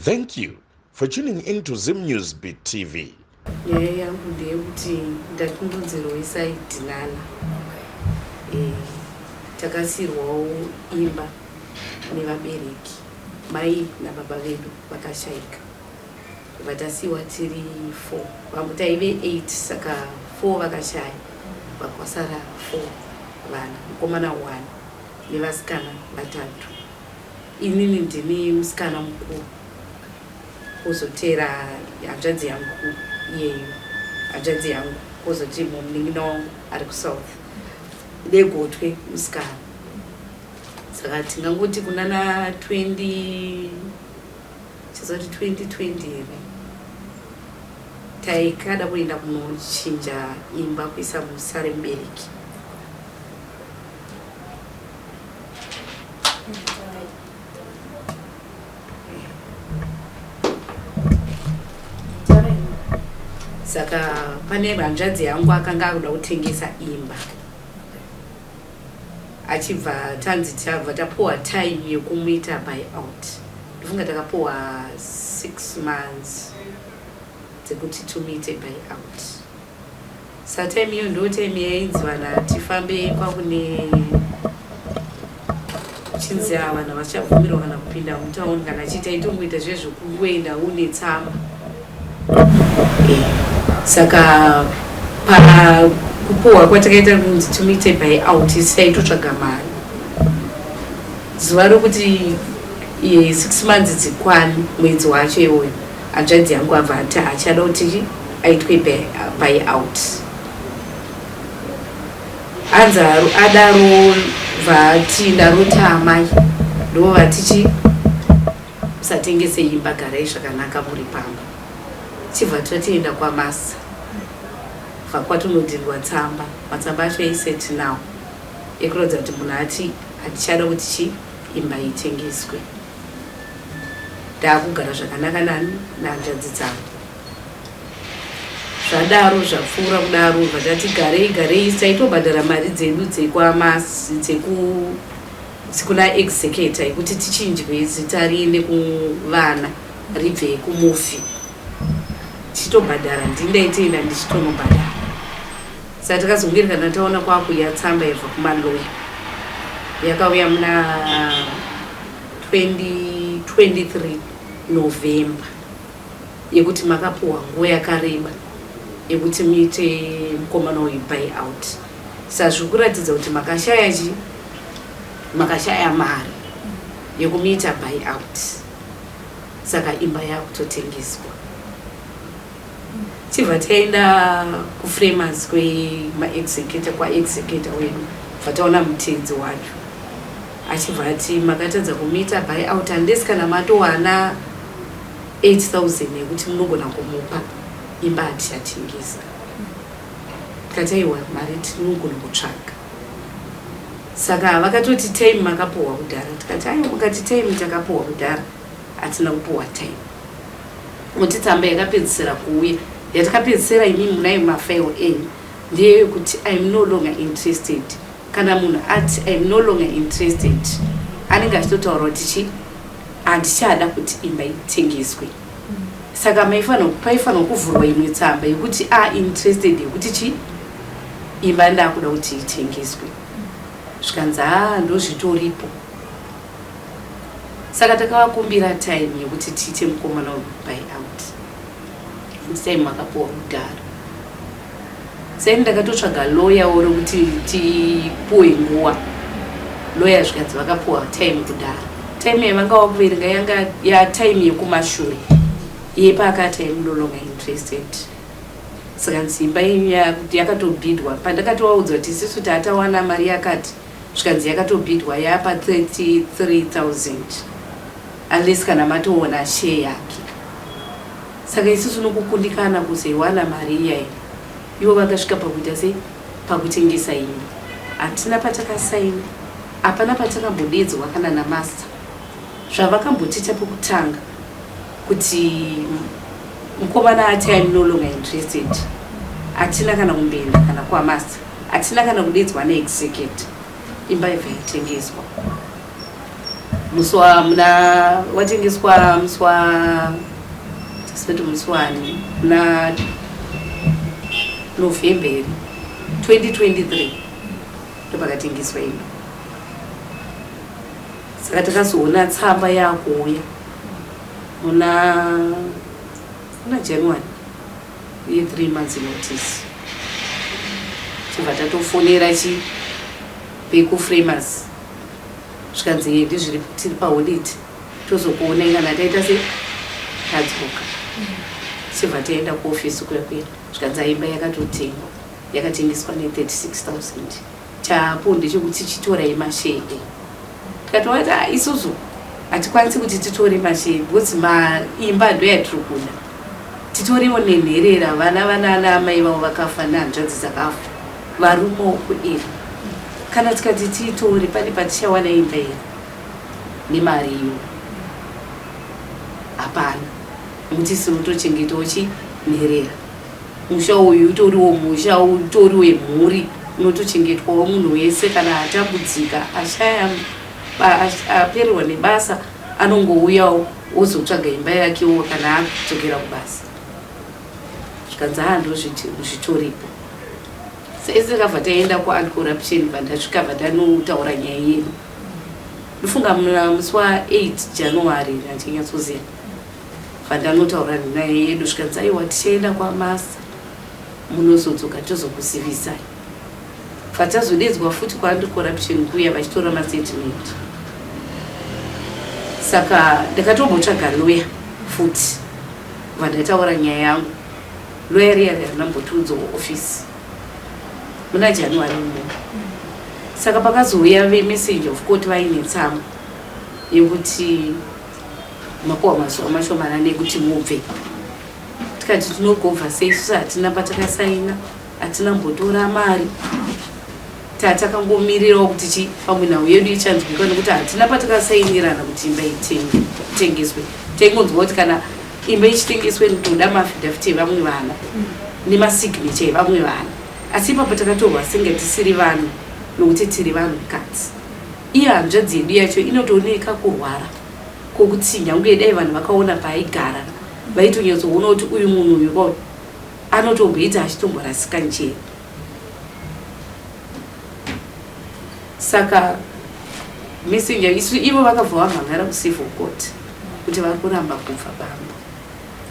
Thank you for tuning in to Zim News Beat TV. Nyaya yangu ndeyekuti ndakundodzerwa isaidhinana eh, takasiirwawo imba nevabereki mai nababa vedu vakashaika vatasiiwa tiri four vamwe taive eight saka four vakashaya vakwasara four vana mukomana one nevasikana vatatu Inini ndini musikana mukuru kwozoteera hanzvadzi yangu iyeyu hanzvadzi yangu kwozoti munin'ina wangu ari kusouth degotwe musikana saka tingangoti kunana 20 chizoti 2020 here taikada kuenda kunochinja imba kuisa musare mubereki Saka pane hanzvadzi yangu akanga akuda kutengesa imba achibva tanzi tabva tapuwa time yekumuita buy out ndofunga takapuwa six months dzekuti tumuite buy out Sa time iyo ndo time yainzi vanhu tifambe kwakune chinzi ava vanhu havachabvumirwa kana kupinda mutown kana chii taitongoita zviye zvekungoenda une tsamba eh, saka pakupuhwa kwatakaita kunzi timuite by out isi taitotsvaga mari zuva rokuti eh, six months dzikwani mwedzi wacho iwoyo Hanzvadzi yangu abva ati haachada kuti aitwe buy out. Anzi adaro vati ndarota amai ndo vati chi musatengese imba garai zvakanaka muri pamba. Chibva tatoenda kwamasa bva kwatonodhindwa tsamba matsamba acho aiset now ekuratidza kuti munhu ati handichada kuti chi imba itengeswe. Ndakugara zvakanaka nani nehanzvadzi dzangu. Zvadaro zvapfuura kudaro bva tati garei garei taitobhadhara mari dzedu dzekwamas dzeku kuna executor yekuti tichinjwe zita riende kuvana ribve kumufi tichitobhadhara ndini ndaitoenda ndichitonobhadhara Saka takazongeri kana taona kwakuuya tsamba yabva kumaloya yakauya muna 2023 November yekuti makapuhwa nguva yakareba yekuti muite mukomana uyu buy out saka zviri kuratidza kuti makashaya chi makashaya mari yekumuita buy out saka imba yakutotengeswa Tibva taenda kuframers kwemaexecutor kwaexecutor wedu bva taona mutedzi wacho achibva ati makatadza kumuita buy out unless kana matowana 8000 yekuti munogona kumupa imba hatichatengesa tikati aiwa mari tinogona kutsvaga saka vakatoti time makapuhwa kudhara tikati aiwa mukati time takapuhwa kudhara hatina kupuhwa time Kuti tsamba yakapedzisira kuuya yatakapedzisira imi munayo mafile enyu ndiyo yekuti I'm no longer interested. Kana munhu ati I'm no longer interested anenge achitotaura kuti chi handichada kuti imba itengeswe. Saka paifanirwa kuvhurwa imwe tsamba yekuti a interested yekuti chi imba ndakuda kuti itengeswe. Zvikanzi haa ndozvitoripo. Saka takavakumbira time yekuti tiite mukomana uyu buy out and time makapuwa kudhara. Seni ndakatotsvaga lawyer wo rekuti tipuwe nguva. Lawyer zvikanzi vakapuwa time kudhara. Time yavanga wakuverenga yanga ya time yekumashure yepaakati I'm no longer interested. Saka nzimba yenyu yakatobhidwa pandakatovaudza kuti isisu tatawana mari yakati zvikanzi yakatobhidwa yapa 33000 unless kana matoona share yake saka isusu nokukundikana kuzoiwana mari iyayi ivo vakasvika pakuita sei pakutengesa imba hatina patakasaina hapana patakambodedzwa kana namaster zvavakambotiita pekutanga kuti mukomana ati im no longer interested hatina kana kumboenda kana kwamaster Hatina kana kudedzwa neexecutor imba ibva yatengeswa. Musi wa muna watengeswa musi wa tisati musi wani muna November here 2023 ndopakatengeswa imba. Saka takazoona tsamba yakuuya muna January ye 3 months notice, tibva tatofonera chi vekuframers, zvikanzi ndizviri, tiri paholiday, tozokuonai kana taita se tadzoka. Chibva taenda kuofisi kuya kuya, zvikanzi imba yakatotengwa, yakatengeswa ne36 000. Chapo ndechekuti chitorai mashare. Tikatova ti isusu hatikwanisi kuti titore mashare because maimba ndo yatiri kuda, titoriwo nenherera, vana vanana amai vavo vakafa nehanzvadzi dzakafa, varumewo kueri. Kana tikati tiitore, pane patichawana imba here nemari iyo? Hapana, nekuti isu unotochengetawo chinherera. Musha uyu utoriwo musha utori wemhuri, unotochengetwawo munhu wese. Kana atambudzika, ashaya, apererwa nebasa, anongouyawo ozotsvaga imba yakewo kana adzokera kubasa. Zvikanzi haa, ndo zvitoripo. Saisi takabva taenda kuanti-corruption. Vandasvika, vandanotaura nyaya yedu, ndofunga musi wa8 January, handinyatsoziva, vandanotaura nyaya yedu. Zvikanzi aiwa, tichaenda kwamasa, munozodzoka tozokuzivisai. Vatazodedzwa futi kuanti-corruption kuya vachitora mastatement. Saka ndakatombotsvaga lawyer futi, vandataura nyaya yangu. Lawyer riya rinambotiudzawo office muna January umo. Saka pakazouya vemessenger of court vaine tsamba yekuti mapuwa mazuva mashomanana ekuti mubve. Tikati tinogobva sei? Isusu hatina patakasaina, hatina mbotora mari. Tatakangomirirawo kuti chi pamwe nhau yedu ichanzwikwa, nekuti hatina patakasainirana kuti imba itengeswe. Taingonzwa kuti kana imba ichitengeswe toda maaffidavit evamwe vana nemasignature evamwe vana, asi ipapo takatorwa senge tisiri vanhu, nokuti tiri vanhukadzi. Iyo hanzvadzi yedu yacho inotooneka kurwara kwokuti nyange dai vanhu vakaona paaigara, vaitonyatsoona kuti uyu munhu uyu ko anotomboita achitomborasika njere. Saka messenger isu, ivo vakabva vamhangara kucivil court kuti vari kuramba kubva bamba.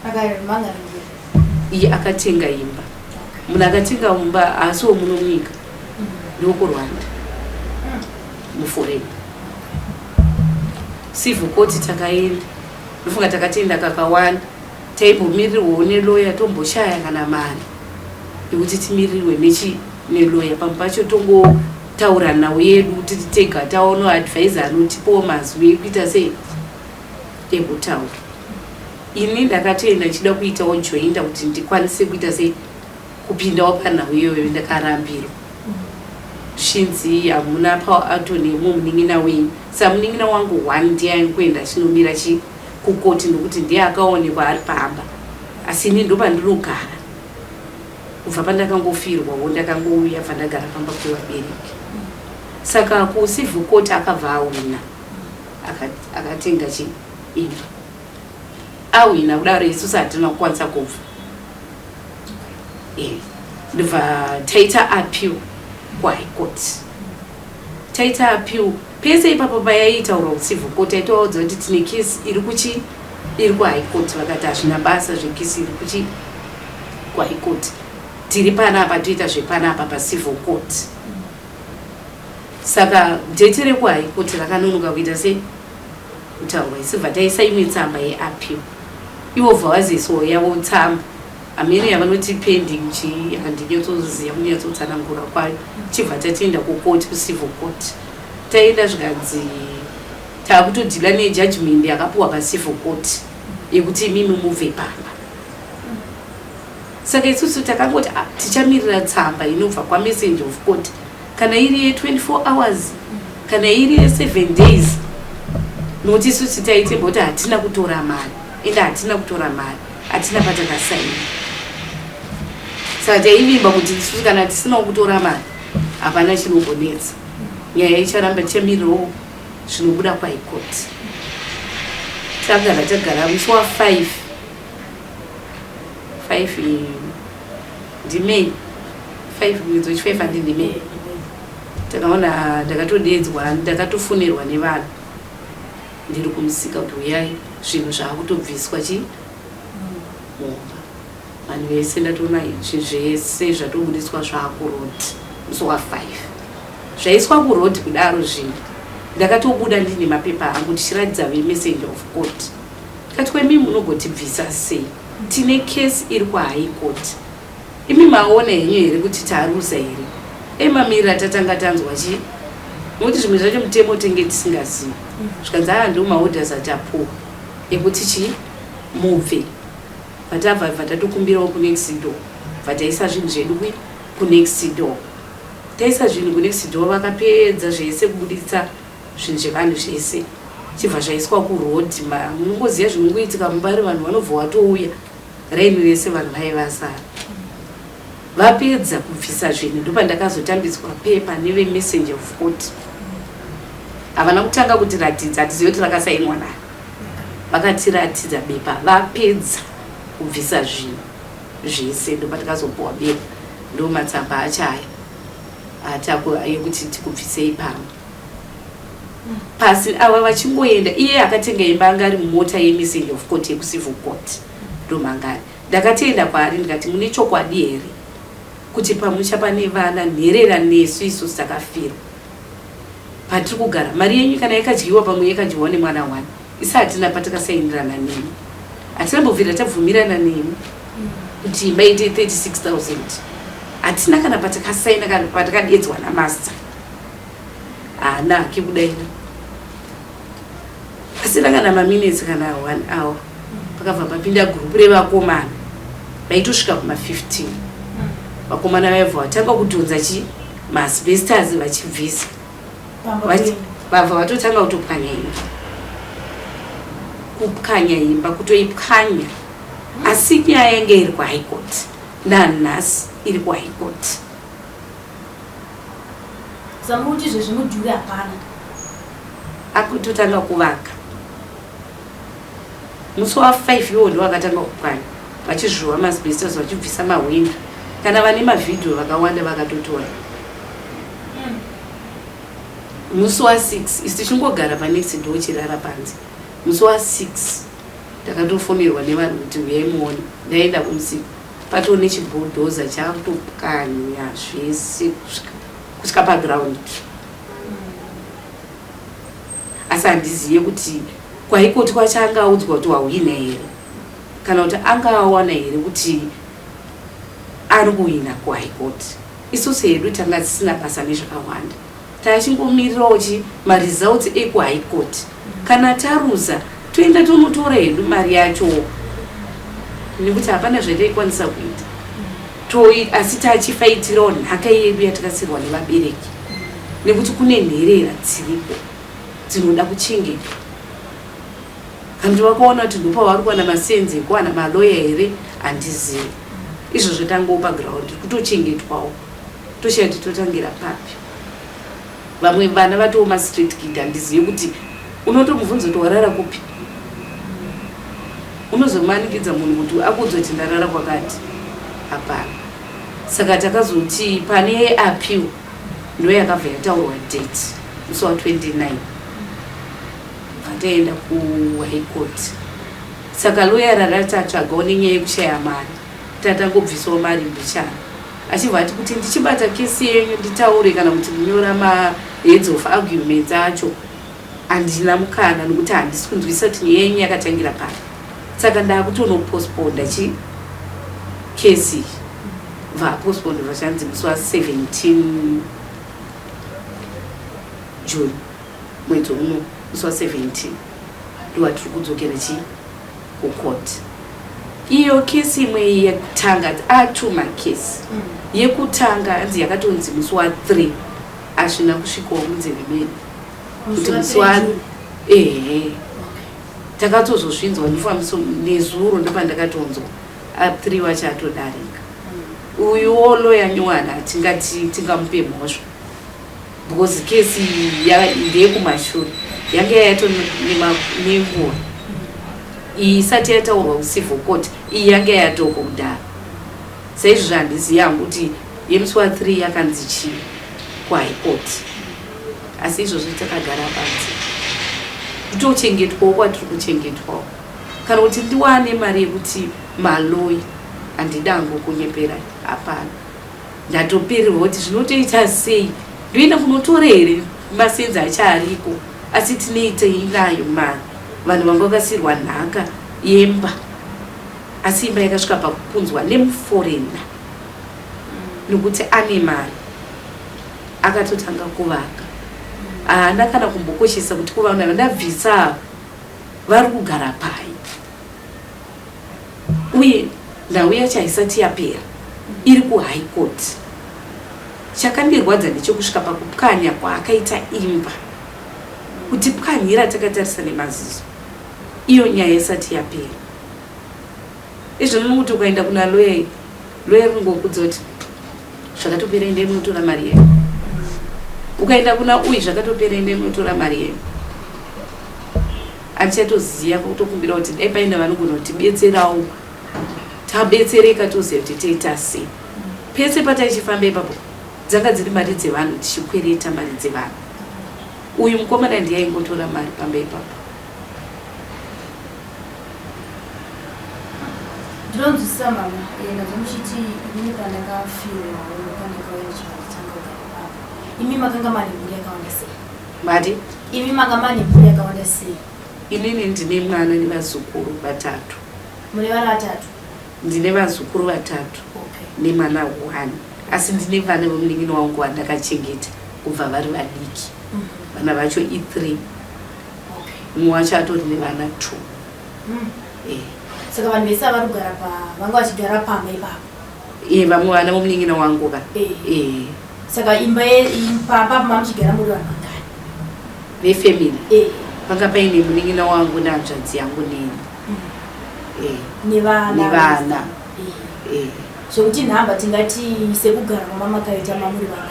Akamhangara? Iye akatenga imba, munhu akatenga imba haasiwo muno munyika, ndokuRwanda, muforeign. Civil court takaenda, ndofunga takatenda kakawanda. Taimbomirirwawo neloya, tomboshaya kana mari yekuti timirirwe nechi neloya. Pamwe pacho tongotaura nhau yedu tiri tega, taona advisor anotipawo mazwi ekuita sei, ekutaura. Ini ndakatoenda ndichida kuitawo joinda kuti ndikwanise kuita sei, kupindawo panhau iyoyo. Ndakarambirwa, zvinzi hamuna paatone munin'ina wenyu. Samunin'ina wangu one ndiye aingoenda achinomira chi kukoti, nokuti ndiye akaonekwa ari pamba, asi ini ndopandinogara kubva pandakangofirwawo. Ndakangouya bva ndagara pamba pevabereki. Saka kucivil court akabva awina, akatenga chiimba. Awina kudaro, isusu hatina kukwanisa kubva. Ndobva taita appeal kuHigh Court. Taita appeal pese ipapo payaitaurwa kucivil court, taitovaudza kuti tine kesi iri kuchi iri kuHigh Court. Vakati hazvina basa zvekesi iri kuchi kuHigh Court, tiri panapa, toita zvepanapa pacivil court. Saka date rekuHigh Court rakanonoka kuita sei, kutaurwa. Isibva taisa imwe tsamba yeappeal, ivo bva vazoiswawo yavo tsamba hamene yavanoti pending chii, handinyatsoziva kunyatsotsanangura kwayo. Chibva tatienda kukoti, kucivil court. Taenda, zvikanzi taakutodhila nejudgment yakapiwa pacivil court yekuti imimi mubve pamba. Saka isusu takangoti, "Ah, tichamirira tsamba inobva kwamessenger of court, kana iri ye24 hours, kana iri ye7 days," nokuti isusu taitemba kuti hatina kutora mari, ende hatina kutora mari, hatina patakasaina. Saka taivimba kuti isusu kana tisinawo kutora mari, hapana chinombonetsa, nyaya icharamba. Tichamirirawo. Zvinobuda kuHigh Court. Tagara tagara, musi wa5 5 ndiMay, 5, mwedzi wechi5, handi ndiMay, takaona ndakatodedzwa, ndakatofonerwa nevanhu ndiri kumusika kuti uyai, zvinhu zvaakutobviswa chi mumba. Vanhu vese ndatoona zvinhu zvese zvatobudiswa zvaakuroad. Musi wa5 zvaiswa kuroad kudaro zvinhu, ndakatobuda ndine mapepa angu ndichiratidza vemessenger of court. Ndikati, "Kwemi munogotibvisa sei? Tine kesi iri kuHigh Court. Imi maona henyu here kuti taruza here?" Emamirira tatanga tanzwa chi nokuti zvimwe zvacho mutemo tenge tisingazivi. Zvikanzi, "Aa, ndo maorders atapuwa ekuti chi mubve." Vatabva bva tatokumbirawo kunext door, bva taisa zvinhu zvedu kunext door. Taisa zvinhu kunext door, vakapedza zvese kubuditsa zvinhu zvevanhu zvese, chibva zvaiswa kuroad. Munongoziva zvinongoitika muMbare, vanhu vanobva watouya raini rese, vanhu vaivasara. Vapedza kubvisa zvinhu, ndopandakazotambidzwa pepa nevemessenger of court. Havana kutanga kutiratidza, hatizivi kuti rakasainwa nani. Vakatiratidza bepa vapedza kubvisa zvinhu zvese, ndopatakazopuwa bepa. Ndo matsamba acho aya atako ekuti tikubvisei pano pasi. Ava vachingoenda, iye akatenga imba anga ari mumota yemessenger of court yekucivil court, ndomangari. Ndakatoenda kwaari ndikati, "Mune chokwadi here kuti pamusha pane vana nherera nesu isusu takafirwa patiri kugara? Mari yenyu kana yakadyiwa, pamwe yakadyiwa nemwana wani. Isi hatina patakasainirana nemi, hatina mbobvira tabvumirana nemi kuti imba ite 36 000. Hatina kana patakasaina kana patakadedzwa namaster." Haana hake kudaira. Pasina kana maminutes kana one hour, pakabva papinda gurupu revakomana vaitosvika kuma15. Vakomana vaibva vatanga kudhonza chi maasbestos vachibvisa. Pamba penyu. Vabva vatotanga kutopwanya imba, kupwanya imba, kutoipwanya. Asi nyaya yange iri kuHigh Court, nanhasi iri kuHigh Court. Samuti izvezvi mudhuri hapana. Akutotanga kuvaka musi wa5 iwo ndo vakatanga kupwanya, vachizvuva maasbestos, vachibvisa mahwindo. Kana vane mavhidhiyo vakawanda vakatotora. Musi wa6 isi tichingogara panext door, chirara panze. Musi wa6 ndakatofonerwa nevanhu kuti uyai muone. Ndaenda kumusika, patoo nechibhodhoza chakutopwanya zvese kusvika paground. Asi handizive kuti kuHigh Court kwacho anga audzwa kuti wahwina here, kana kuti anga awana here kuti ari kuhwina kuHigh Court. Isusu hedu tanga tisina basa nezvakawanda, tachingomirirawo chi maresults ekuHigh Court. Kana taruza, toenda tonotora hedu mari yacho, nekuti hapana zvataikwanisa kuita. Asi tachifaitirawo nhaka yedu yatakasirwa nevabereki, nekuti kune nherera dziripo dzinoda kuchengetwa. Kana kuti vakaona kuti ndopavari kuwana masenzi ekuwana maloya here, handizivi. Izvozvo tangopa ground kutochengetwawo, toshaya kuti totangira papi. Vamwe vana vatoo mastreet kid, handizivi kuti unotomubvunza kuti warara kupi. Unozomanikidza munhu kuti akuudza kuti ndarara kwakati, hapana. Saka takazoti pane appeal, ndo yakabva yataurwa date musi wa29, bva taenda kuHigh Court. Saka loya raratatsvagawo nenyaya yekushaya mari, tatangobvisawo mari mbichana. Achibva ati kuti ndichibata kesi yenyu nditaure kana kuti kunyora maheads of arguments acho, handina mukana nokuti handisi kunzwisa kuti nyaya yenyu yakatangira pari. Saka ndakutonopostponda chi kesi iyi. Vapostponda, vachanzi musi wa17 June, mwedzi uno, musi wa17 ndowatiri kudzokera chi kucourt. Iyo kesi imwe yekutanga, atwo makesi yekutanga, hanzi yakatonzi musi wa3, hazvina kusvikawo munzeve medu kuti musi wa ehe. Takatozozvinzwa ndifambiso nezuro, ndopandakatonzwa a3 wacho atodarika. Uyuwo loya nyowani, hatingati tingamupe mhosva. Because kesi ndeyekumashure, yange yayato nenguva iyi isati yataurwa kucivil court. Iyi yange yatoko kudhara. Saizvozvo handizivi hangu kuti yemusi wa3 yakanzi chii kuhigh court, asi izvozvo takagara panze, kutochengetwawo kwatiri kuchengetwawo. Kana kuti ndiwane mari yekuti maloya, handidango kunyepera, hapana. Ndatopererwa kuti zvinotoita sei. Ndoenda kunotora here masenzi acho ariko? Asi tineitei nayo mari? Vanhu vanga vakasiyirwa nhaka yemba, asi imba yakasvika pakupunzwa nemuforeigner nokuti ane mari. Akatotanga kuvaka, haana kana kumbokoshesa kuti kuvanhu vandabvisa ava vari kugara pai. Uye nhau yacho haisati yapera, iri kuhigh court. Chakandirwadza ndechekusvika pakupwanya kwaakaita imba, kutipwanyira takatarisa nemaziso, iyo nyaya isati yapera. Izvozvo nokuti ukaenda kuna loya, loya ringokudza kuti zvakatopera, endai munotora mari yenyu. Ukaenda kuna uyu, zvakatopera, endai munotora mari yenyu. Handichatoziva, kutokumbira kuti dai paine vanogona kutibetserawo, tabetsereka, toziva kuti toita sei. Pese pataichifamba ipapo dzanga dziri mari dzevanhu, tichikwereta mari dzevanhu. Uyu mukomana ndiye aingotora mari pamba ipapo. Ndinonzwisisa mama. Ndazva muchiti inini pandakafirwawo, pandakauya ndichitanga kugara ipapo, imi makanga mane mhuri yakawanda sei? Mati? Imi manga mane mhuri yakawanda sei? Inini ndine mwana nevazukuru vatatu. Mune vana vatatu? Ndine vazukuru vatatu nemwana one, asi ndine vana vemunin'ina wangu vandakachengeta kubva vari vadiki. Vana vacho i3, mumwe wacho atori nevana 2. Saka vanhu vese vari kugara pa vanga vachigara pamba ipapo? E, vamwe vana vomunin'ina wangu ka. E. Saka imba pamba mamuchigara muri vanhu vangani? Vefamily? Panga paine munin'ina wangu nehanzvadzi yangu neni. Nevana? Nevana. Zvekuti nhamba tingati sekugara kwamamakaita mamuri vangani?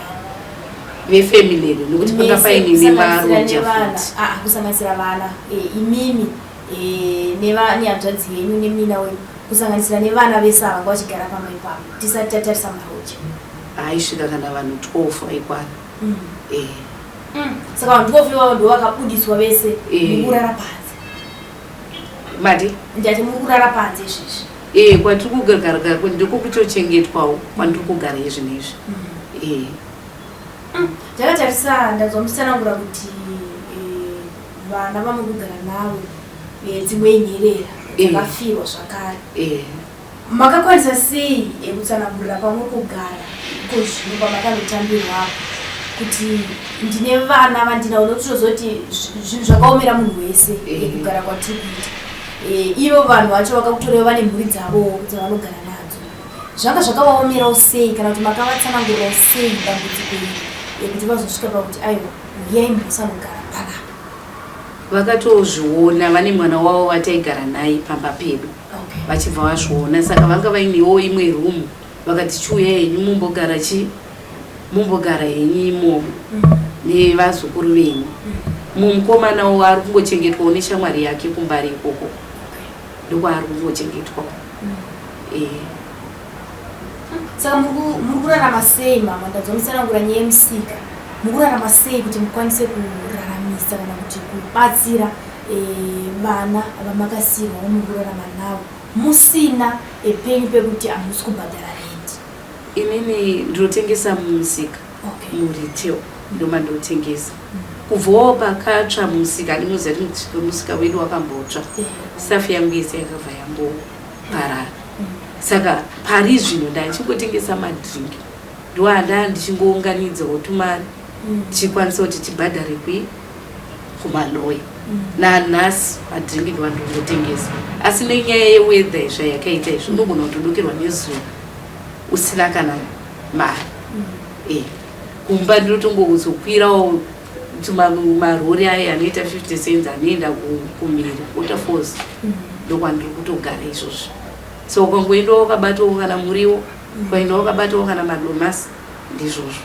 Vefamily here? Nokuti panga paine nemaroja futi. Ah, kusanganisira vana, imimi nehanzvadzi yenyu nemina wenyu, kusanganisira nevana vese ava vanga vachigara pamba ipapo, tisati tatarisa maroja. Aisvika kana vanhu 12 vaikwana. Saka vanhu 12 ivavo ndo vakabudiswa vese? Mukurara panze? Mati? Ndati muri kurara panze izvezvi? E, kwatiri kugara ndiko kutochengetwawo kwandiri kugara izvino izvi. Takatarisa, ndanzwa muchitsanangura kuti vana vamuri kugara navo dzimwe inherera dzakafirwa zvakare. Makakwanisa sei kutsanangurira pamuri kugara iko zvino pamakanotambirwapo kuti ndine vana vandinavo? Nokuti tozoti zvinhu zvakaomera munhu wese kugara kwatiri kuita. Ivo vanhu vacho vakakutorevo vane mhuri dzavowo dzavanogara nadzo. Zvanga zvakavaomerawo sei, kana kuti makavatsanangurirawo sei dambudziko iri kuti vazosvika pakuti aiwa, uyai musanogara panapa? Vakatozviona vane mwana wavo vataigara naye pamba pedu. Vachibva vazviona, saka vanga vainewo imwe rumu, vakati chiuya henyu mumbogara chi mumbogara henyu imomo nevazukuru venyu. Mumukomanawo ari kungochengetwawo neshamwari yake kumbari ikoko, ndokwaari kungochengetwawo. Saka muri kurarama sei mama? Ndadzwa musanangura nyaya yemusika. Muri kurarama sei kuti mukwanise kuraramisa kana kuti kubatsira vana vamakasiyirwawo muri kurarama navo musina penyu pekuti hamusi kubhadhara rent? Inini ndinotengesa mumusika. Muretail ndomandinotengesa. Kubvawo pakatsva musika, handinoziva kuti musika wedu wakambotsva, staff yangu yese yakabva yamboparara. Saka pari zvino ndachingotengesa madrink, ndoandaa ndichingounganidzawo tumari tichikwanisa kuti tibhadhare kui kumaloya. Nanhasi madrink ndowandongotengesa, asi nenyaya yeweather zvayakaita izvi, unogona kutodokirwa nezuva usina kana mari. Kumba ndinotongozokwirawo marori aya anoita 50 cents anoenda kumhiri, Waterfalls, ndokwandiri kutogara izvozvo. So ukangoendawo wakabatawo kana muriwo, ukaenda wakabatawo kana madomasi, ndizvozvo.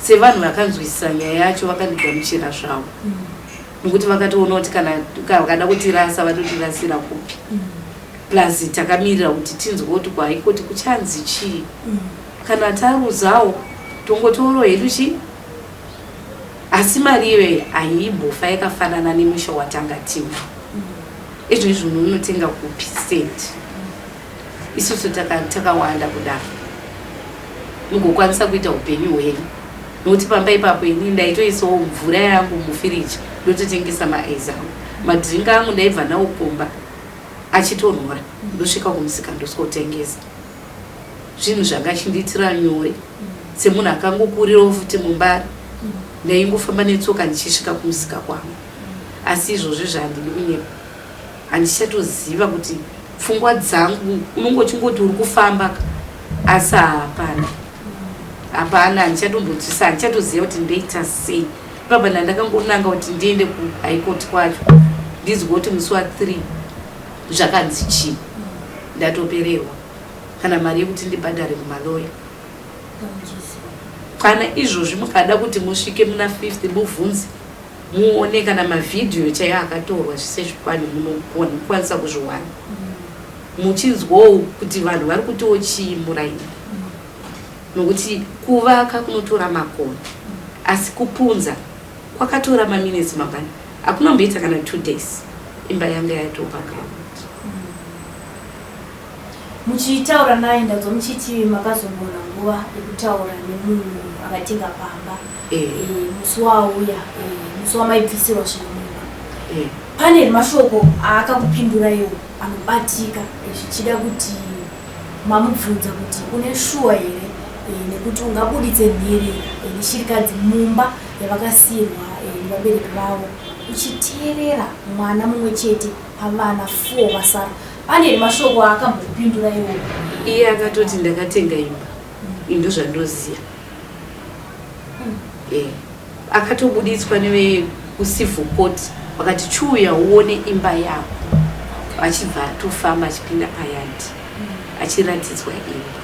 Sevanhu vakanzwisisa nyaya yacho, vakandigamuchira zvavo, nokuti vakatoona kuti kana vakada kutirasa, vatotirasira kupi? Plus takamirira kuti tinzwe kuti kuHigh Court kuchanzi chii. Kana taruzawo, tongotoro hedu chii, asi mari iyoyo haimbofa yakafanana nemusha watanga tina. Izvo izvo unotenga kupi sendi? Isusu takawanda kudaro, mugokwanisa kuita upenyu hwenyu? Nokuti pamba ipapo ini ndaitoisawo mvura yangu mufiriji, ndototengesa maice angu, madrinks angu ndaibva nawo kumba achitonhora, ndosvika kumusika ndoswotengesa. Zvinhu zvanga chindiitira nyore semunhu akangokurirawo futi muMbare. Ndaingofamba netsoka ndichisvika kumusika kwangu. Asi izvozvi zvandidi kunyepa, handichatoziva kuti pfungwa dzangu, unongochingoti uri kufamba, asi hapana, hapana. Handichatombonzwisa, handichatoziva kuti ndoita sei. Ipapa ndandakangonanga kuti ndiende kuHigh Court kwacho, ndizwe kuti musi wa3 zvakanzi chii. Ndatopererwa, kana mari yekuti ndibhadhare kumaloya. Kana izvozvi mukada kuti musvike muna 50, mubvunze, muone kana mavhidhiyo chaiyo akatorwa zvise zvikwani, munokwanisa kuzviwana, muchinzwawo kuti vanhu vari kutiwo chii muraini. Nokuti kuvaka kunotora makore, asi kupunza kwakatora maminitsi mangani? Hakunomboita kana 2 days, imba yanga yatopa ground. Muchitaura naye, ndanzwa muchiti makazomboona nguva yekutaura nemunhu akatenga pamba. Musi wauya, musi wamaibvisirwa zvinhu mumba, pane here mashoko aakakupinduraiwo anobatika, zvichida kuti mamubvunza kuti une shuwa here nekuti ungabuditse nherera neshirikadzi mumba yavakasiyirwa nevabereki vavo, uchiteerera mwana mumwe chete pavana 4 vasara? Pane here mashoko aakambokupinduraiwo? Iye akatoti, "Ndakatenga imba." Indo zvandoziva. Akatobuditswa nevekucivil court, vakati, "Chiuya uone imba yako." Achibva atofamba achipinda payard, achiratidzwa imba.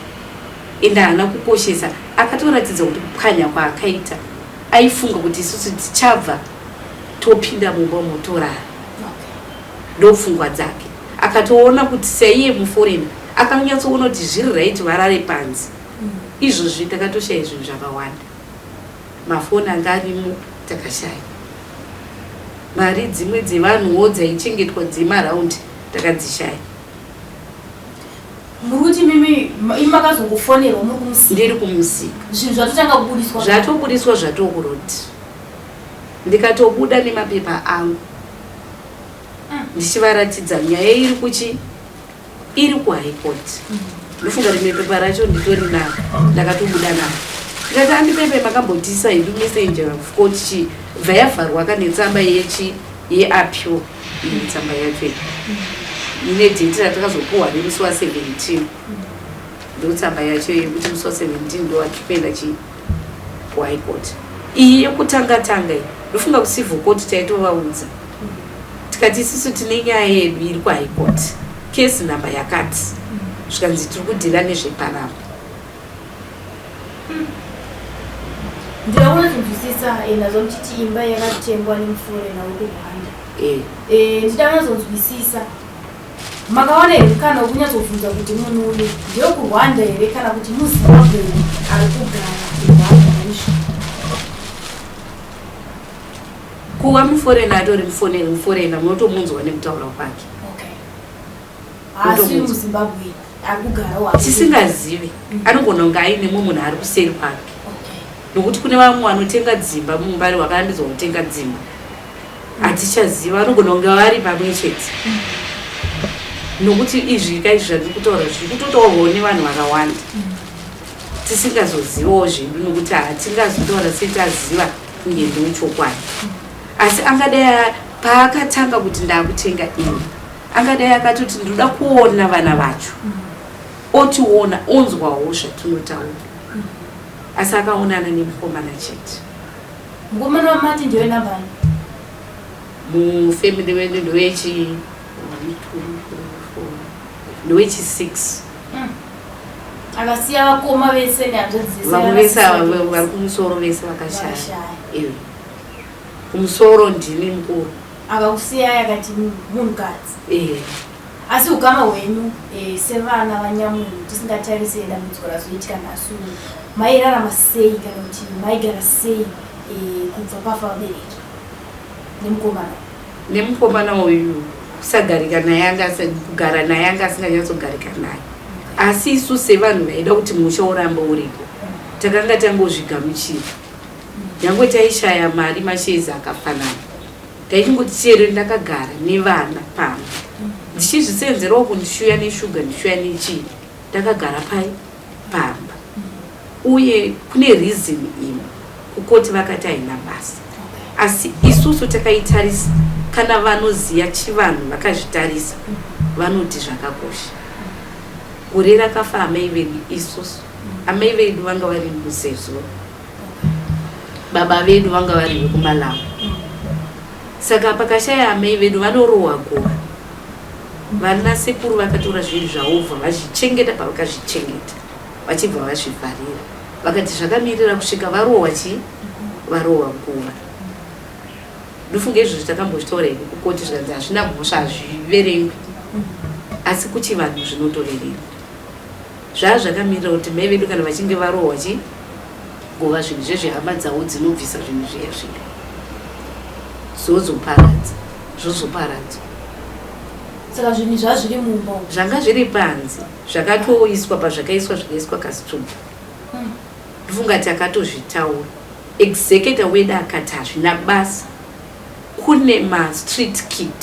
Ende haana kukoshesa, akatoratidza kuti kupwanya kwaakaita, aifunga kuti isusu tichabva topinda mumba motorara. Ndopfungwa dzake. Akatoona kuti saiye muforeigner, akanyatsoona kuti zviri right varare panze. Izvozvi takatoshaya zvinhu zvakawanda. Mafoni anga arimo takashaya, mari dzimwe dzevanhuwo dzaichengetwa dzemaraundi takadzishaya. Muri kuti mimi imi makazongofonerwa muri kumusika? Ndiri kumusika. Zvinhu zvatotanga kubudiswa? Zvatobudiswa, zvatokuroad. Ndikatobuda nemapepa angu ndichivaratidza nyaya iri kuchi iri kuHigh Court. Ndofunga rimwe pepa racho nditori naro, ndakatobuda naro, ndikati, "Andipepe makambotisa hedu messenger of court chi bva yavharwa kanetsamba yechi yeappeal." Iyi tsamba yacho iyi ine date ratakazopuhwa nemusi wa17. Ndo tsamba yacho yekuti musi wa17 ndo watipenda chi kuHigh Court. Iyi yekutanga tanga iyi, ndofunga kucivil court taitovaudza, tikati isusu tine nyaya yedu iri kuHigh Court, case number yakati. Zvikanzi, "Tiri kudeala nezvepanapa." Ndinoda kunyatsonzwisisa. Ndazwa muchiti imba yakatengwa nemuforeigner wekuRwanda. Ndida kunyatsonzwisisa, makawana here kana wekunyatsobvunza kuti munhu uyu ndewekuRwanda here kana kuti muZimbabwe ari kugara kuRwanda izvo? Kuva muforeigner, atori muforeigner, munotomunzwa nekutaura kwake. Okay, haasi muZimbabwe ari kugarawo? Tisingazivi, anogona kunge aine mumwe munhu ari kuseri kwake, nokuti kune vamwe vanotenga dzimba muMbare vakarambidzwa kutenga dzimba. Hatichaziva, vanogona kunge vari pamwe chete, nokuti izvi kaizvi zvandiri kutaura zviri kutotaurwawo nevanhu vakawanda tisingazozivawo zvedu, nokuti hatingazotaura setaziva kunge ndeuchokwadi. Asi angadai paakatanga kuti ndakutenga imba, angadai akatoti, "Ndinoda kuona vana vacho," otiona, onzwawo zvatinotaura. Asi akaonana nemukomana chete. Mukomana wamati ndiwe nambani? Mufamily wedu ndowechi 1 2 3 4, ndowechi 6. Akasiya vakoma vese nehanzvadzi dzese. Vamwe vese ava vari kumusoro vese vakashaya. Eh. Kumusoro ndini mukuru. Akakusiyai akati munhukadzi. Eh. Asi ukama hwenyu eh, sevana vanyamunhu tisingatarise dambudziko razoitika nhasi uno mairarama sei kana kuti maigara sei eh, kubva pafa vabereki nemukomana? Nemukomana uyu kusagarika naye anga kugara naye anga asinganyatsogarika naye asi isu sevanhu vaida kuti musha urambe uripo takanga tangozvigamuchira nyangwe taishaya mari mashezi akafanana Ndaingoti chero ndakagara nevana pamba ndichizvisenzerawo kundishuya neshuga ndishuya nechii ndakagara pai pamba uye kune reason imwe kukoti vakati haina basa asi isusu takaitarisa kana vanoziya chivanhu vakazvitarisa vanoti zvakakosha gore rakafa amai vedu isusu amai vedu vanga vari muzezuro baba vedu vanga vari vekumalawi saka pakashaya amai vedu vanorohwa guva vana sekuru vakatora zvinhu zvavobva vazvichengeta pavakazvichengeta vachibva vazvivharira vakati zvakamirira kusvika varohwa chii varohwa guva ndofunga izvozvi takambozvitaura here kukoti zvikanzi hazvina mhosva hazviverengwi asi kuchivanhu zvinotoverengwa Zvaa zvakamirira kuti mai vedu kana vachinge varohwa chi guva zvinhu zvezvehama dzavo dzinobvisa zvinhu zviya zviya zozoparadza zvozoparadzwa. Saka zvinhu zvaa zviri mumba umu. Zvanga zviri panze zvakatoiswa pazvakaiswa zvikaiswa kastumbu. Ndofunga takatozvitaura. Executor wedu akati hazvina basa. Kune ma street kid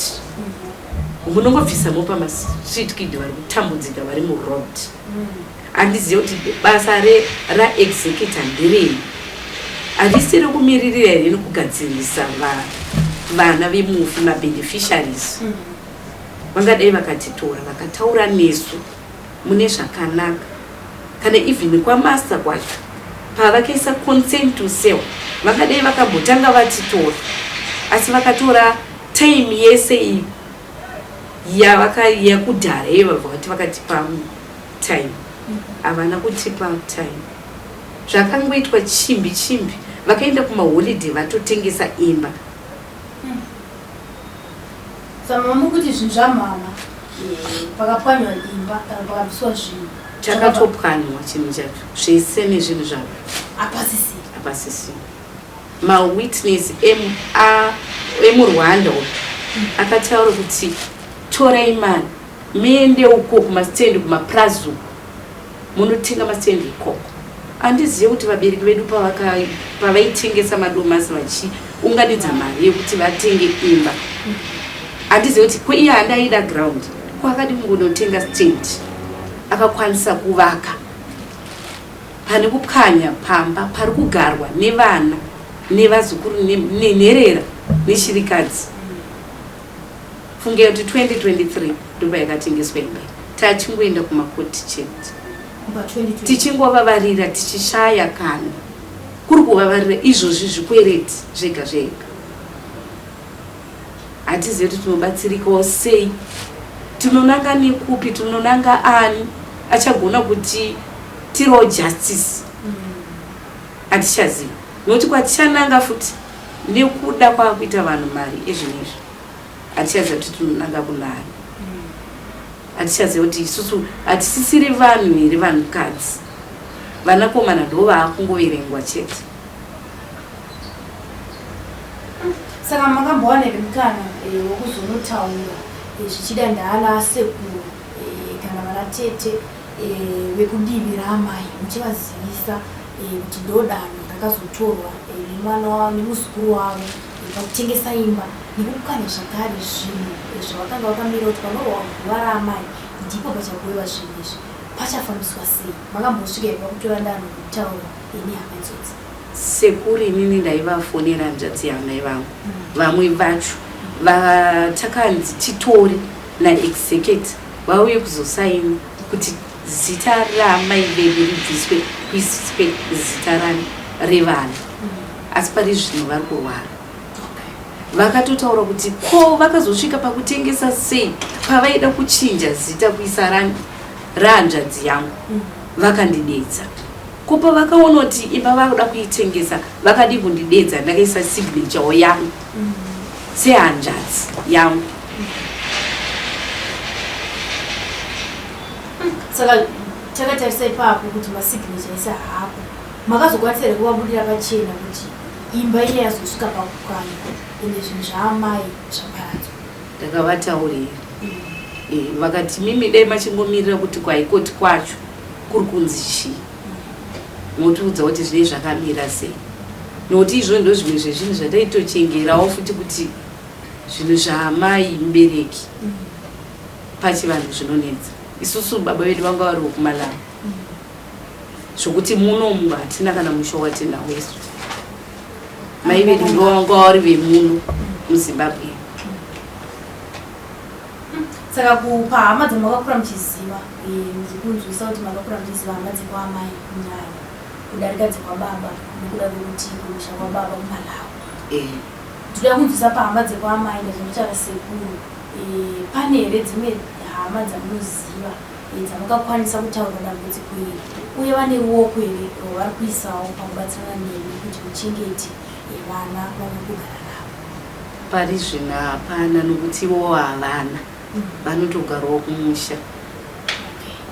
munongobvisa mopa ma street kid vari kutambudzika vari mu road handizive kuti basa re ra executor nderei harisi rekumiririra here nekugadzirisa vana vemufi ma beneficiaries vangadai vakatitora vakataura nesu mune zvakanaka kana even kwamaster kwacho pavakaisa consent to sell vangadai vakambotanga vatitora asi vakatora time yese iyi yavakayakudhara iyo vabva vati vakatipa time havana kutipa time zvakangoitwa chimbi chimbi vakaenda kumaholiday vatotengesa imba Saka muri kuti zvinhu zvamama eh, pakapwanywa imba kana pakabviswa zvinhu chakatopwanywa chinhu chacho zvese nezvinhu zvavo hapasisiri hapasisiri mawitness emurwanda uyu akataura kuti torai mari muende uko kumastendi kumaprazi uko munotenga mastendi ikoko Handizive kuti vabereki vedu pavaitengesa madomasi vachiunganidza mari yekuti vatenge imba handizive kuti ko iye handaida ground ko akadi kungonotenga stand akakwanisa kuvaka pane kupwanya pamba pari kugarwa nevana nevazukuru nenherera neshirikadzi funge kuti 2023 ndopayakatengeswa imba tachingoenda kumakoti chete tichingovavarira tichishaya kana kuri kuvavarira izvozvi zvikwereti zvega zvega hatizivi kuti tinobatsirikawo sei tinonanga nekupi tinonanga ani achagona kuti tirawo justice hatichazivi nokuti kwatichananga futi nekuda kwakuita vanhu mari ezvinezvi hatichaziva kuti tinonanga kunani Hatichaziva kuti isusu hatisisiri vanhu here vanhukadzi. Vanakomana ndo vaakungoverengwa chete. Saka makambowana here mukana eh, wekuzonotaura eh, zvichida ndaana asekuru eh, kana vana tete vekudivi raamai muchivazivisa kuti ndo danho rakazotorwa nemwana nemuzukuru wavo pakutengesa imba nekukanya zvakare zvinhu zvavakanga vakamira kuti panorohwa guva raamai ndipo pachagovewa zvinhu izvi pachafambiswa sei makambosvika here pakutora danho rekutaura nehama idzodzi Sekuru inini ndaivafonera hanzvadzi yamai vangu vamwe vacho vatakanzi titore naexecutor vauye kuzosaina kuti zita ramai vedu ribviswe kuiswe zita rani revana asi pari zvino vari kurwara vakatotaura kuti ko vakazosvika pakutengesa sei pavaida kuchinja zita kuisa rani rahanzvadzi yangu mm. Vakandidedza. Ko pavakaona kuti imba vakuda kuitengesa vakadii kundidedza ndakaisa signaturewo yangu sehanzvadzi yangu. Saka takatarisa ipapo kuti masignature ese haapo. Makazokwanisa here kuvabudira pachena kuti imba iya yazosvika pakukwana ende zvinhu zvaamai zvaparadzwa? Ndakavataurira. Eh, vakati mimi dai machingomirira kuti kwaikoti kwacho kuri kunzi chii motiudza kuti zvinei zvakamira sei nokuti izvo ndo zvimwe zvezvinhu zvataitochengerawo futi kuti zvinhu zvaamai mubereki pachivanhu zvinonetsa isusu baba vedu vanga vari vokumalawi zvokuti munomu hatina kana musha watinawo isu mai vedu ndo vanga vari vemuno muzimbabwe. Saka kupa hama dzamakakura muchiziva, ndiri kunzwisa kuti makakura muchiziva hama dzekwaamai kunyanya kudarika dzekwababa nekuda kwekuti kumusha kwababa kuMalawi. Ndinoda kunzwisa pahama dzekwaamai ndazvinotaura sekuru, pane here dzimwe hama dzamunoziva dzamakakwanisa kutaura dambudziko iri uye vane ruoko here rwavari kuisawo pakubatsirana nemi kuti muchengete vana vamuri kugara navo? Pari zvino hapana nokuti ivowo havana, vanotogarawo kumusha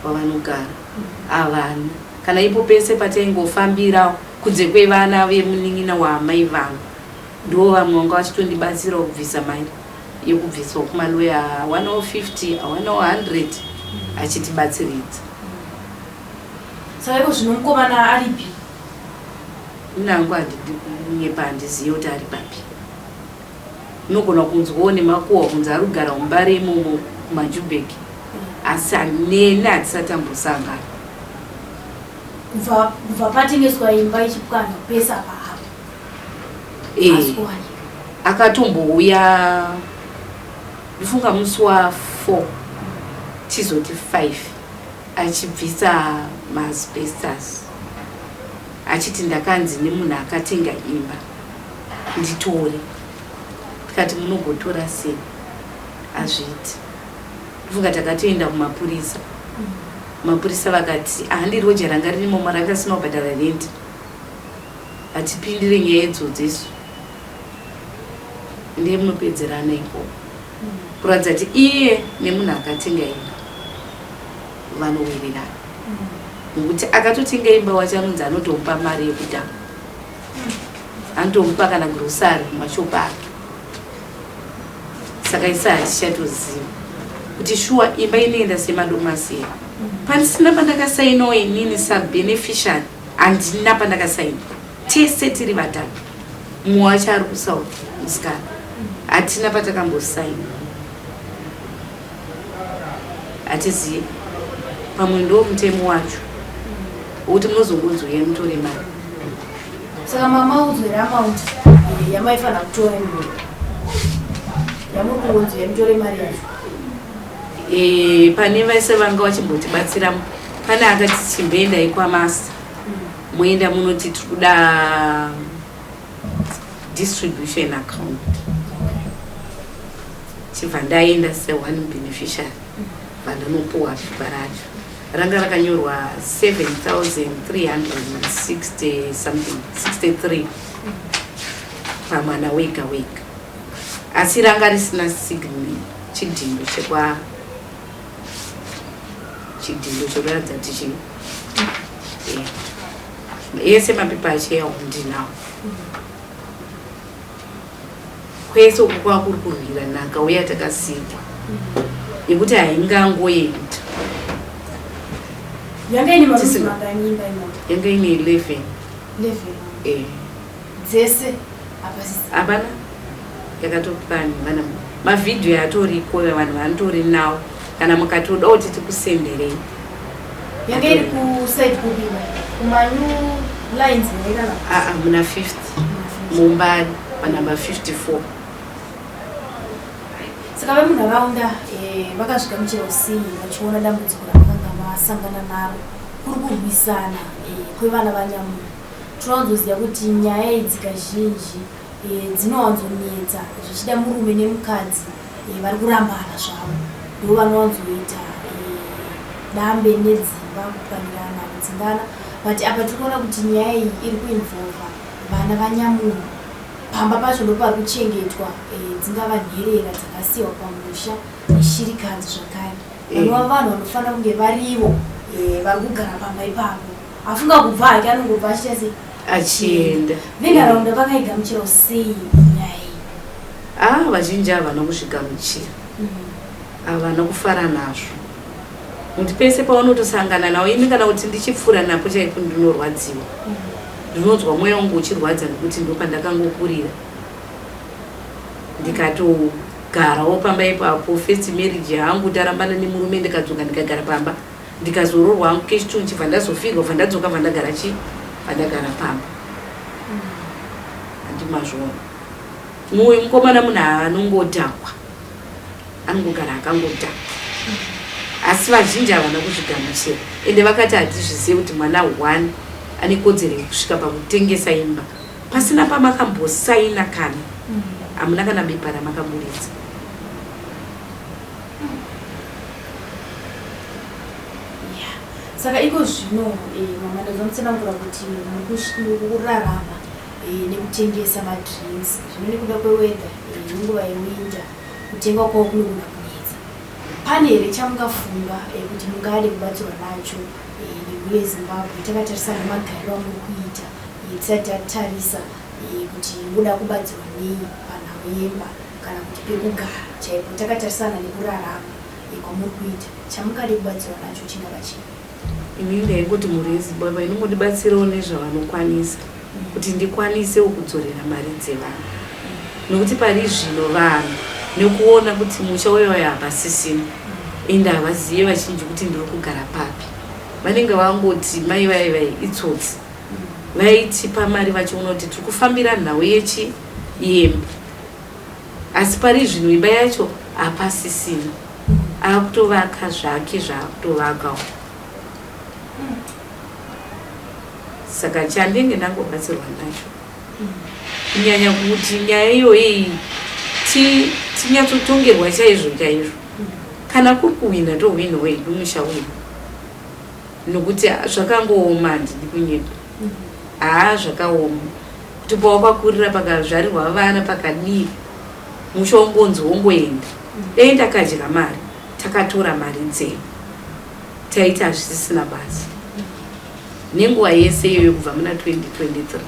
kwavanogara havana kana ipo pese pataingofambirawo kunze kwevana vemunin'ina waamai vangu ndivo vamwe vanga vachitondibatsirawo kubvisa mari yekubvisawo kumaloya awanawo 50 awanawo 100 achitibatsiridza. Saka iko zvino mukomana aripi? Nangu handidi kunyepa handizive kuti ari papi. Unogona kunzwawo nemakuhwa kunzi ari kugara muMbare imomo kumaJubek asi neni hatisati tambosangana. Kubva patengeswa imba ichipwanywa pese apa apo. Eh, akatombouya ndifunga musi wa 4 tizoti 5 achibvisa maasbestos achiti ndakanzi nemunhu akatenga imba nditore tikati munogotora sei hazviiti ndofunga takatoenda kumapurisa mapurisa vakati ahandi roja ranga ririmo ranga risina kubhadhara rent hatipindire nyaya idzodzo isu ndiye munopedzerana ikoko kuratidza kuti iye nemunhu akatenga imba vanowirirana nokuti akatotenga imba wacho anonzi anotomupa mari yekutanga anotomupa kana grosari mumashopu ake saka isa hatichatoziva kuti shuwa imba inoenda semadomasi here pandisina pandakasainawo inini sabeneficiary handina pandakasaina tese tiri vatatu mumwe wacho ari kusouth musikana hatina patakambosaina hatizive pamwe ndo mutemo wacho wokuti munozongonzi uyai mutore mari. Saka mamaudzwa here amount yamaifanira kutora iyoyo yamuri kungonzi uyai mutore mari yacho? Pane vese vanga vachimbotibatsira pane akati chimboendai kwamaster moenda munoti tiri kuda distribution account chibva ndaenda seone beneficiary vandanopuwa pepa racho ranga rakanyorwa 7360 something 63 pamwana wega wega asi ranga risina signi chidhindo chekwa chidhindo chekuratidza kuti chii yese mapepa acho ndinawo kwese uku kwakuri kurwira nhaka uye takasikwa yekuti haingangoenda. Yanga ine marooms mangani imba imomo? Yanga ine 11. 11? Eh. Dzese hapasisi? Hapana, yakatopwanywa. Vana mavhidhiyo atoriko vanhu vanotori nawo kana mukatoda kuti tikusenderei. Yanga iri kuside kupi imba? KumaNew Lines here kana? Aa, muna 50 muMbare panumber 54. Saka vemunharaunda vakazvigamuchira sei vachiona dambudziko ramakanga masangana naro kuri kurwisana kwevana vanyamunhu? Tinowanzoziva kuti nyaya idzi kazhinji dzinowanzonetsa zvichida murume nemukadzi vari kurambana zvavo ndo vanowanzoita dambe nedzimba. vanhu vakupwanirana kudzingana, but apa tiri kuona kuti nyaya iyi iri kuinvolva vana vanyamunhu. Pamba pacho ndopari kuchengetwa dzingava nherera dzakasiyiwa pamusha neshirikadzi zvakare, vanova vanhu vanofanira kunge varivo vari kugara pamba ipapo. Afunga kubva hake, anongobva achiita sei? Achienda. Venharaunda vakaigamuchirawo sei nyaya iyi? Ah, vazhinji havana kuzvigamuchira, havana kufara nazvo, nokuti pese paunotosangana nawo ini kana kuti ndichipfuura napo chaipo ndinorwadziwa, ndinonzwa mweya wangu uchirwadza, nekuti ndopandakangokurira, ndikatogarawo pamba ipapo. First marriage yangu, tarambana nemurume, ndikadzoka ndikagara pamba, ndikazororwa hangu kechitu, chibva ndazofirwa, bva ndadzoka, bva ndagara chi bva ndagara pamba. Handimazviona, mumwe mukomana munhu anongodhakwa, anongogara akangodhakwa, asi vazhinji havana kuzvigamuchira, ende vakati hatizvizive kuti mwana one ane kodzero yekusvika pakutengesa imba pasina pamakambosaina, kana hamuna kana bepa ramakaburitsa. Yeah. Saka iko zvino, mama, ndazomutsanangura kuti muri kurarama nekutengesa madrinks. Zvino nekuda kweweather, nenguva yewinter, kutenga kwavo kunogona kunetsa. Pane here chamungafunga kuti mungade kubatsirwa nacho nemhuri yeZimbabwe, takatarisa nemagariro amuri kuita, tisati tatarisa kuti muda kubatsirwa nei panhau yemba kana kuti pekugara chaipo, takatarisana nekurarama kwamuri kuita, chamungade kubatsirwa nacho chingava chii? Ini ndaingoti mhuri yeZimbabwe inongondibatsirawo nezvavanokwanisa kuti ndikwanisewo kudzorera mari dzevanhu, nokuti pari zvino vanhu nekuona kuti musha uyoyo hapasisina, ende havazive vazhinji kuti ndiri kugara papi. Vanenge vangoti mai vai vai itsotsi, vaitipa mari vachiona kuti tiri kufambira nhau yechi yemba, asi pari zvino imba yacho hapasisina, akutovaka zvake zvaakutovakawo. Saka chandenge ndangobatsirwa nacho kunyanya kuti nyaya iyoyi tinyatsotongerwa chaizvo chaizvo. Kana kuri kuhwina, tohwinawo hedu musha uyu, nokuti zvakangooma, handidi kunyepa. Haa, zvakaoma kuti pawakakurira, pakazvarirwa vana, pakadii, musha wongonzi wongoenda. Dai ndakadya mari, takatora mari dzedu, taita hazvisisina basa nenguva yese iyoyo kubva muna 2023.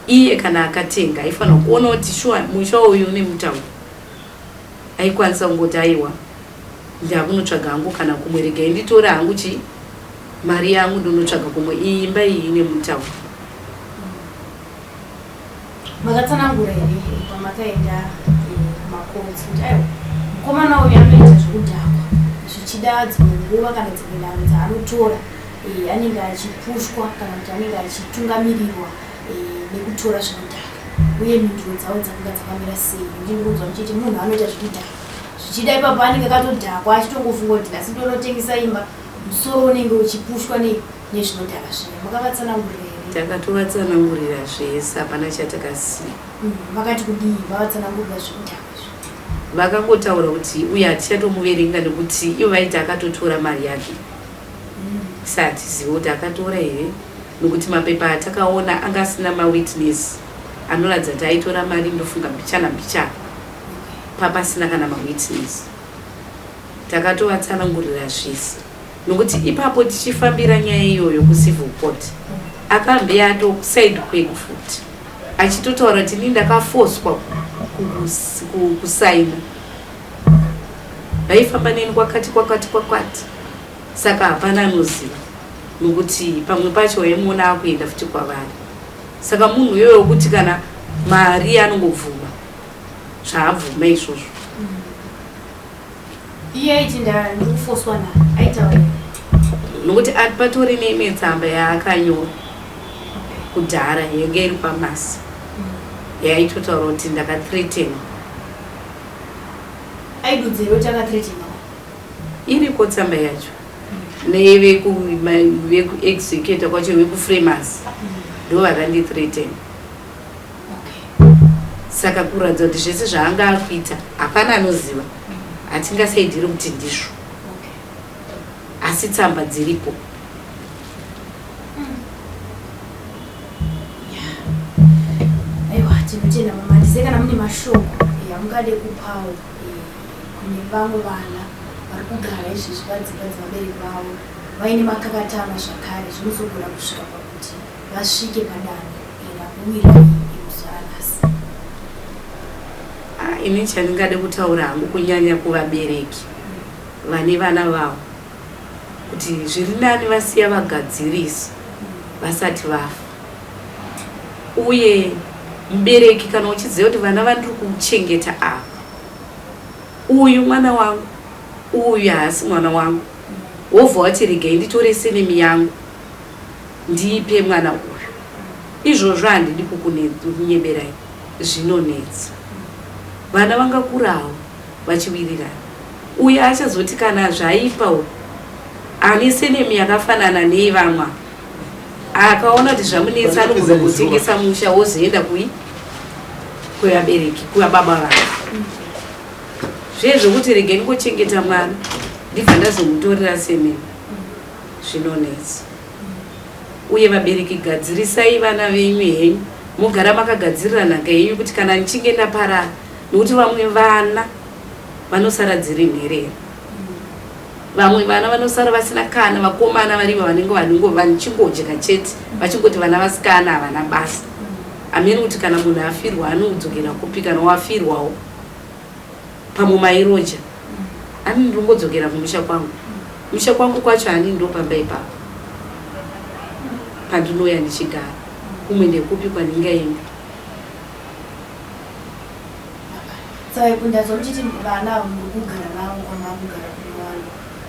Iye kana akatenga aifanira kuona kuti shuwa musha uyu une mutauro, aikwanisa kungoti, "Aiwa, ndakunotsvaga hangu kana kumwe, regai nditore hangu chi mari yangu ndonotsvaga kumwe, iyi imba iyi ine mutauro." Makatsanangura here pamakaenda kumacourts kuti aiwa, mukomana uyu anoita zvekudhakwa, zvichida dzimwe nguva kana dzimwe nhanho dzaanotora anenge achipushwa kana kuti anenge achitungamirirwa nekutora zvinodhaka, uye mhinduro dzavo dzakanga dzakamira sei? Nekuti ndikunzwa muchiti munhu anoita zvekudhakwa, zvichida ipapo anenge akatodhakwa achitongofunga kuti nhasi ndonotengesa imba, musoro unenge uchipushwa nezvinodhaka zviya. Makavatsanangurira here? Takatovatsanangurira zvese, hapana chatakasiya. Vakati kudii vavatsanangurira zvekudhakwa izvi? Vakangotaura kuti uye hatichatomuverenga, nekuti ivo vaiti akatotora mari yake. Sa hatizivi kuti akatora here, nokuti mapepa atakaona anga asina mawitness anoratidza kuti aitora mari. Ndofunga mbichana mbichana, papasina kana mawitness. Takatovatsanangurira zvese, nokuti ipapo tichifambira nyaya iyoyo kucivil court, akambe atokuside kwedu futi achitotaura kuti ini ndakafoswa kusaina, vaifamba neni kwakati kwakati kwakwati. Saka hapana anoziva, nokuti pamwe pacho waimuona akuenda futi kwavari. Saka munhu iyoyo wekuti kana mari anongobvuma zvaabvuma izvozvo. Iye aiti ndikufoswa na aitaura? Nokuti patori neimwe tsamba yaakanyora kudhara yenge iri pamasi, yaitotaura kuti ndakathreatenwa. Aidudzira kuti akathreatenwa? Iriko tsamba yacho, nevekuexecutor kwacho, vekuframers, ndo vakandithreaten. Saka kuratidza kuti zvese zvaanga akuita hapana anoziva, hatingasaidhiri kuti ndizvo. Asi tsamba dziripo. Aiwa, tinotenda mama. Ndise kana mune mashoko amungade kupawo kune vamwe vana vari kugara izvezvi padzimba dzevabereki vavo vaine makakatanwa zvakare, zvinozogona kusvika pakuti vasvike padanho rakuwirai muzuva ranhasi. Ah, ini chandingade kutaura hangu kunyanya kuvabereki vane vana vavo kuti zviri nani vasiya vagadzirisa vasati vafa. Uye mubereki kana uchiziva kuti vana vandiri kuchengeta ava, uyu mwana wangu, uyu haasi mwana wangu, wobva wati regai nditore senemi yangu ndiipe mwana uyu, izvozvo handidi kukunyeberai, zvinonetsa. Vana vangakurawo vachiwirirana. Uyu achazoti kana zvaipa, uyu ane senemi yakafanana neivamwa akaona kuti zvamunetsa, anogona kutengesa musha wozoenda kui kuvabereki, kuvababa vake. Zviye zvokuti regai ndingochengeta mwana ndibva ndazomutorera senemi, zvinonetsa. Uye vabereki, gadzirisai vana venyu henyu, mogara makagadzirira nhaka yenyu kuti kana ndichinge ndaparara, nokuti vamwe vana vanosara dziri nherera, vamwe vana vanosara vasina kana vakomana varivo vanenge vanongo vachingodya chete, vachingoti vana vasikana havana basa. Hamene kuti kana munhu afirwa anodzokera kupi. Kana wafirwawo pamwe mairoja ani, ndinongodzokera kumusha kwangu. Musha kwangu kwacho hani ndo pamba ipapo pandinouya ndichigara. Kumwe ndekupi kwandingaenda? Saka kundazwa muchiti vana ava muri kugara navo kwamakugara kumwalo,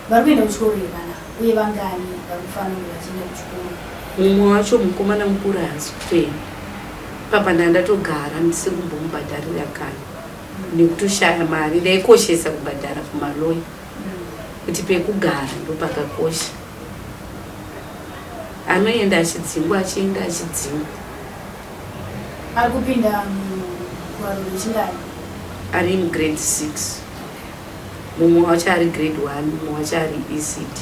vari kuenda kuchikoro here vana, uye vangani vari kufanira kunge vachienda kuchikoro? Mumwe wacho mukomana mukuru haasi kutoenda. Papa ndandatogara ndisiri kumbomubhadharira kana nekutoshaya mari. Ndaikoshesa kubhadhara kumaloya kuti pekugara ndopakakosha. Anoenda achidzingwa, achienda achidzingwa. Ari kupinda mugwaro rechingani? Ari mugrade 6 mumwe wacho, ari grade 1 mumwe wacho, ari ECD.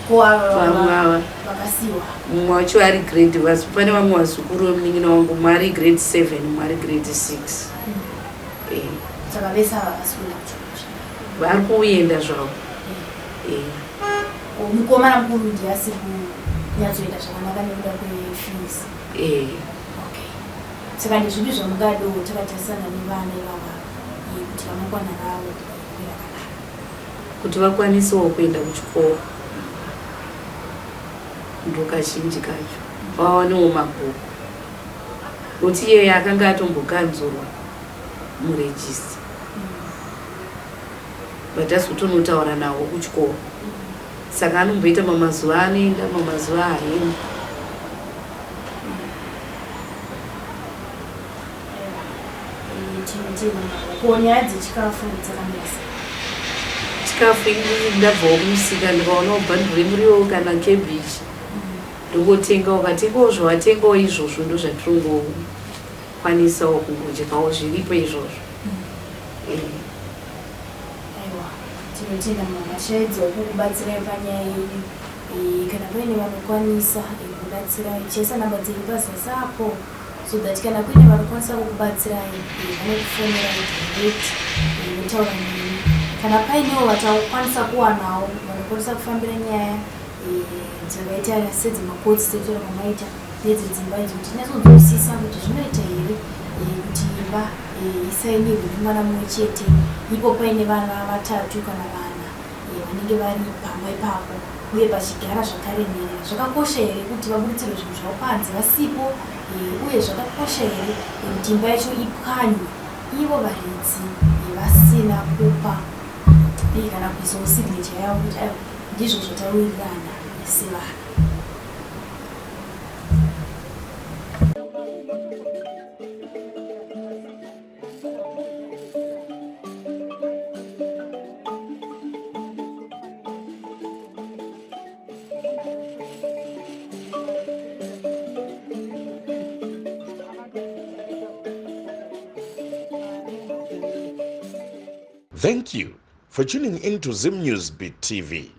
Ko ava vamwe ava vakasiwa? Mumwe wacho ari grade pane vamwe vazukuru vemunin'ina wangu, mumwe ari grade 7, mumwe ari grade 6. Eh. Saka vese ava havasi kuenda kuchikoro? Vari kuenda zvavo. Eh. Mukomana mukuru ndiye asiri kunyatsoenda zvakanaka nekuda kwefees? Eh. Okay, saka ndezvipi zvamungadewo takatarisana nevana ivava kuti ramangwana ravo rive rakanaka? Kuti vakwanisewo kuenda kuchikoro, ndo kazhinji kacho vawanewo mabhuku, nokuti iyeye akanga atombokanzurwa muregister, but azotonotaura nawo kuchikoro, saka anomboita mamazuva anoenda, mamazuva haendi. Tinotenda. Ko nyaya dzechikafu dzakamira sei? Chikafu, ini ndabvawo kumusika ndikaonawo bhanduru remuriwo kana cabbage, ndongotenga. Ukatengawo zvawatengawo izvozvo, ndo zvatinongokwanisawo kungodyawo zviripo izvozvo. Eh. Aiwa, tinotenda mama. Tichaedzawo kukubatsirai panyaya yenyu. Kana paine vanokwanisa kubatsirai, tichaisa namba dzenyu pazasi apo so that kana kuine vanokwanisa kukubatsirai, vanokufonerai direct, votaura nemi. Kana painewo vatakwanisa kuwanawo vanokwanisa kufambira nyaya dzakaita sedzemacourts, sekutaura kwamaita, nedzedzimba idzo, kuti tinyatsonzwisisa kuti zvinoita here kuti imba isainirwe nemwana mumwe chete ipo paine vana vatatu kana vana vanenge vari pamba ipapo, uye pachigara zvakare nherera. Zvakakosha here kuti vaburitsirwe zvinhu zvavo panze vasipo, uye zvakakosha here kuti imba yacho ipwanywe ivo varidzi vasina kupa kana kuisawo signature yavo kuti aiwa, ndizvo zvatawirirana sevana? Thank you. for tuning in to Zim News Beat TV.